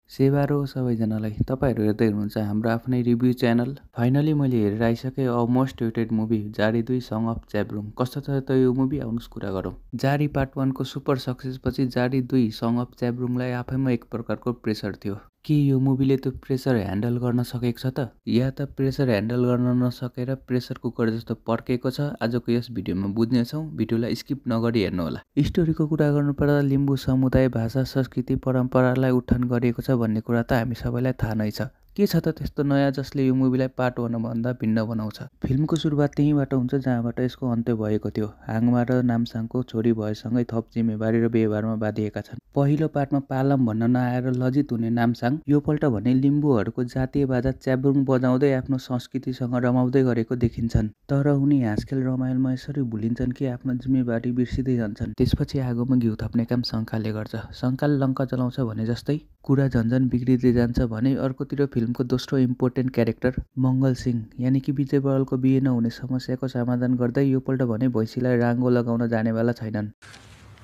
सेवारो सबैजनालाई तपाईहरु हेर्दै हुनुहुन्छ हाम्रो आफ्नै रिभ्यू च्यानल। फाइनली मैले हेरेर आइसके अ मोस्ट वेटेड मुभी जारी 2 सङ अफ च्याब्रुङ। कस्तो छ त यो मुभी आउनुस् कुरा गरौँ। जारी पार्ट 1 को सुपर सक्सेस पछि जारी 2 सङ अफ च्याब्रुङलाई आफैमा एक प्रकारको प्रेसर थियो। के यो मुभीले त्यो प्रेसर ह्यान्डल गर्न सकेको छ त या त प्रेसर ह्यान्डल गर्न नसकेर प्रेसर कुकर जस्तो पड्केको छ? आजको यस भिडियोमा बुझ्नेछौँ। भिडियोलाई स्किप नगरी हेर्नु होला। स्टोरीको कुरा गर्नुपर्दा लिम्बू समुदाय भाषा संस्कृति परम्परालाई उठान गरिएको छ भन्ने कुरा त हामी सबैलाई थाहा नै छ। के छ त त्यस्तो नयाँ जसले यो मुभीलाई पार्ट 1 भन्दा भिन्न बनाउँछ? फिल्मको सुरुवात त्यहीँबाट हुन्छ जहाँबाट यसको अन्त्य भएको थियो। हाङमा र नामसाङको छोरी भएसँगै थप जिम्मेवारी र व्यवहारमा बाँधिएका छन्। पहिलो पार्टमा पालम भन्न नआएर लजित हुने नामसाङ योपल्ट भने लिम्बूहरूको जातीय बाजा च्याब्रुङ बजाउँदै आफ्नो संस्कृतिसँग रमाउँदै गरेको देखिन्छन्। तर उनी हाँसखेल रमाइलमा यसरी भुलिन्छन् कि आफ्नो जिम्मेवारी बिर्सिँदै जान्छन्। त्यसपछि आगोमा घिउ थप्ने काम शङ्काले गर्छ। शङ्काले लङ्का जलाउँछ भने जस्तै कुरा झन्झन बिग्रिँदै जान्छ भने अर्कोतिर फिल्मको दोस्रो इम्पोर्टेन्ट क्यारेक्टर मङ्गल सिंह यानि कि विजय बरालको बिहे नहुने समस्याको समाधान गर्दै योपल्ट भने भैँसीलाई राङ्गो लगाउन जानेवाला छैनन्।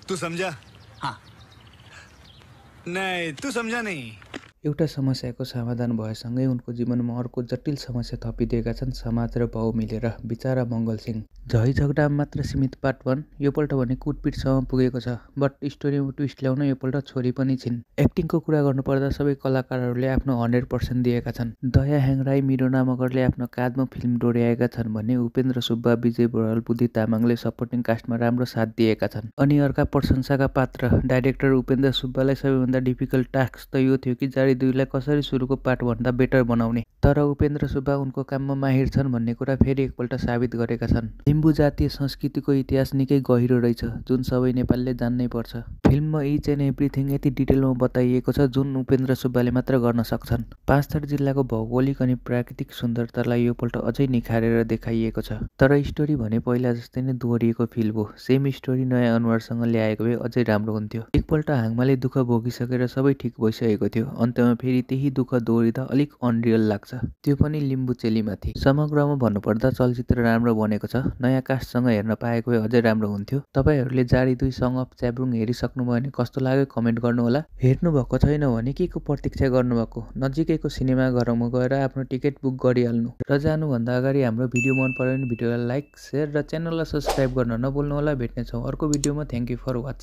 तू समझा? हाँ। नहीं, तू समझा नहीं। एउटा समस्याको समाधान भएसँगै उनको जीवनमा अर्को जटिल समस्या थपिदिएका छन् समाज र भाउ मिलेर। बिचारा मङ्गल सिंह झै झगडामा मात्र सीमित पार्ट 1 योपल्ट भने कुटपिटसम्म पुगेको छ। बट स्टोरीमा ट्विस्ट ल्याउन योपल्ट छोरी पनि छिन्। एक्टिङको कुरा गर्नुपर्दा सबै कलाकारहरूले आफ्नो 100% दिएका छन्। दया हेङराई मिरोना मगरले आफ्नो काँधमा फिल्म डोर्याएका छन् भने उपेन्द्र सुब्बा विजय बराल बुद्धि तामाङले सपोर्टिङ कास्टमा राम्रो साथ दिएका छन्। अनि अर्का प्रशंसाका पात्र डाइरेक्टर उपेन्द्र सुब्बालाई सबैभन्दा डिफिकल्ट टास्क त यो थियो कि जारी 2 लाई कसरी सुरुको पार्ट भन्दा बेटर बनाउने। तर उपेन्द्र सुब्बा उनको काममा माहिर छन् भन्ने कुरा फेरि एकपल्ट साबित गरेका छन्। लिम्बू जातीय संस्कृतिको इतिहास निकै गहिरो रहेछ जुन सबै नेपालीले जान्नै पर्छ। फिल्ममा इच एन्ड एभ्रिथिङ यति डिटेलमा बताइएको छ जुन उपेन्द्र सुब्बाले मात्र गर्न सक्छन्। पाँचथर जिल्लाको भौगोलिक अनि प्राकृतिक सुन्दरतालाई योपल्ट अझै निखारेर देखाइएको छ। तर स्टोरी भने पहिला जस्तै नै दोहोरिएको फिल भयो। सेम स्टोरी नयाँ अनुहारसँग ल्याएको भए अझै राम्रो हुन्थ्यो। एकपल्ट हाङमाले दुःख भोगिसकेर सबै ठिक भइसकेको थियो। अन्त्यमा फेरि त्यही दुःख दोहोरिँदा अलिक अनरियल लाग्छ। त्यो पनि लिम्बू चेलीमाथि। समग्रमा भन्नुपर्दा चलचित्र राम्रो बनेको छ। नयाँ कास्टसँग हेर्न पाएको भए अझै राम्रो हुन्थ्यो। तपाईहरुले जारी 2 सङ अफ च्याब्रुङ हेरिसक्नुभयो भने कस्तो लाग्यो कमेन्ट गर्नुहोला। हेर्नु भएको छैन भने के को प्रतीक्षा गर्नुभएको? नजिकैको सिनेमा घरमा गएर आफ्नो टिकट बुक गरिहाल्नु र जानुभन्दा अगाडि हाम्रो भिडियो मन पर्यो भने भिडियोलाई लाइक, शेयर र च्यानललाई सब्स्क्राइब गर्न नभुल्नुहोला। भेट्नेछौँ अर्को भिडियोमा। Thank you for watching.